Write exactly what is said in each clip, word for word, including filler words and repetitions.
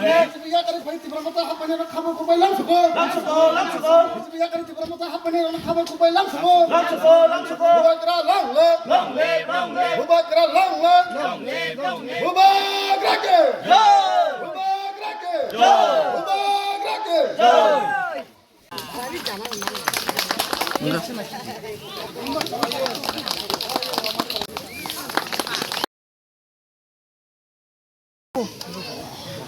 Yakari phai Tipra Motha hapmani rok khabo kubai lamsugo. Lamsugo, lamsugo. Yakari Tipra Motha hapmani rok khabo kubai lamsugo. Lamsugo, lamsugo. Bubagra long live. Long live, long live. Bubagra long live. Long live, long live. Bubagra ke. Jai. Bubagra ke. Jai. Bubagra ke. Jai.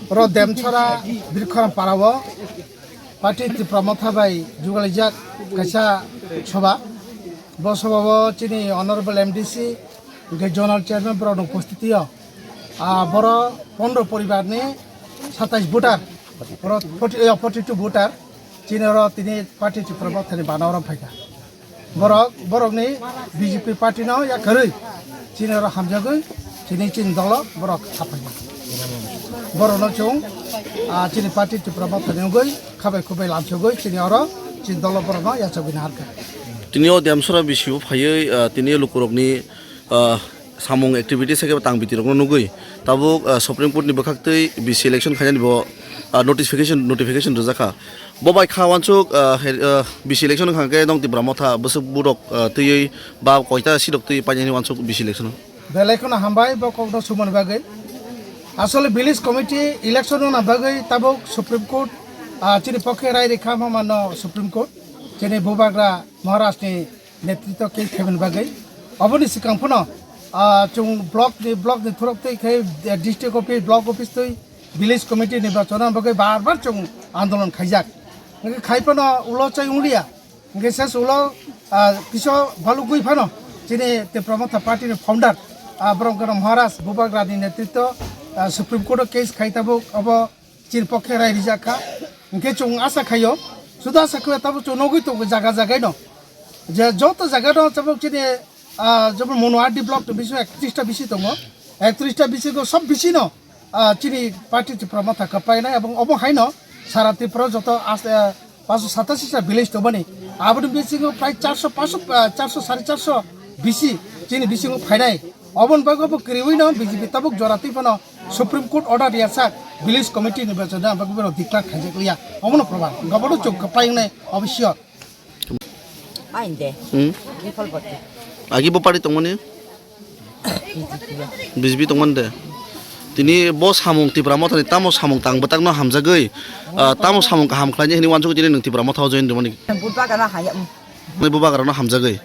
Oro Demsora Birkhoram parao party Tipra Motha bai jugalijak kaisa soba. Bo sobao chini honorable M D C, hwnkhe zonal chairman borok ni upostitio, ah, boro pondro poribar ni satais voter, boro forty, eh, forty two voter, chini oro tini party Tipra Motha ni bana oro phaikha. Borok, borok ni B J P party no yakarwi chini oro hamjagwi chini, chini dolo borok haphaiya. Borok no chwng, ah, chini party Tipra Motha ni wngwi khabai khubai lamsogwi chini oro chini dolo borok no yachagwi naharkha. Tini o Demsora B C o phaiwi, ah, tini lukurok ni ah, samung activities hai khe tang biti rokno nugwi tabuk, ah, Supreme Court ni bwkhaktwi B C election khainani bo, ah, notification, notification rwjakha. Bo bai kha wansuk, ah, he, ah, B C election wngkha khe nong Tipra Motha bwswk burok, ah, twiwi ba koita seat rok twiwi painani wansuk B C election o. Belai kheno hambai bo kokno sumani bagwi. Asole village committee election wngna bagwi tabuk Supreme Court, ah, chini pokhe rai rikha ma mano Supreme Court. Chini Bubagra Maharaj ni netritw khe khaimani bagwi. Oboni swkang phano, ah, chwng block ni, block ni thurok twi khe, eh, district office, block office twi village committee ni bachana bagwi bar bar chwng andolon khaijak. Hwnkhe khai phano ulo chai wngliya. Hwnkhe ses ulo, ah, kiso balugwi phano chini Tipra Motha party ni founder, ah, borok gana Maharaj Bubagra ni netritw, ah, Supreme Court o case khai tabuk obo chini pokhe rai rijak kha. Hwnkhe chwng asa khaio, suda asa khaio, tabuk chwng nugwi tongo jaga jagai no, je joto jaga no tabuk chini, ah, jemon Monohadi block ni bisingo ektrista bisi tongo, ektrista bisingo sob bisi no, ah, chini party Tipra Motha kwplainai, ebong obo hai no sara Tripura joto as, ah, paanso satasi ta village tongmani, aboni bisingo prai charso, paanso, ah, charso, sare charso bisi chini bisingo phainai. Oboni bagwi bo kwrwiwi no B J P tabuk jora twi phano Supreme Court order riyajak village committee ni bachana bagwi bono declare khaijak liya. Omono proman. Gobono chwng kwplai wngnai obo sure. Ain de. Hmm? Bipol boti. Agi bo party tongmani? B J P tongmani de. Tini bo samung Tipra Mothani tamo samung tang bwtakno hamjagwi, ah, tamo samung kaham khlaini hwnwi uansukgwi tini nwng Tipra Motha o join rwmani? Budbagana haya. Nini bubagrano hamjagwi?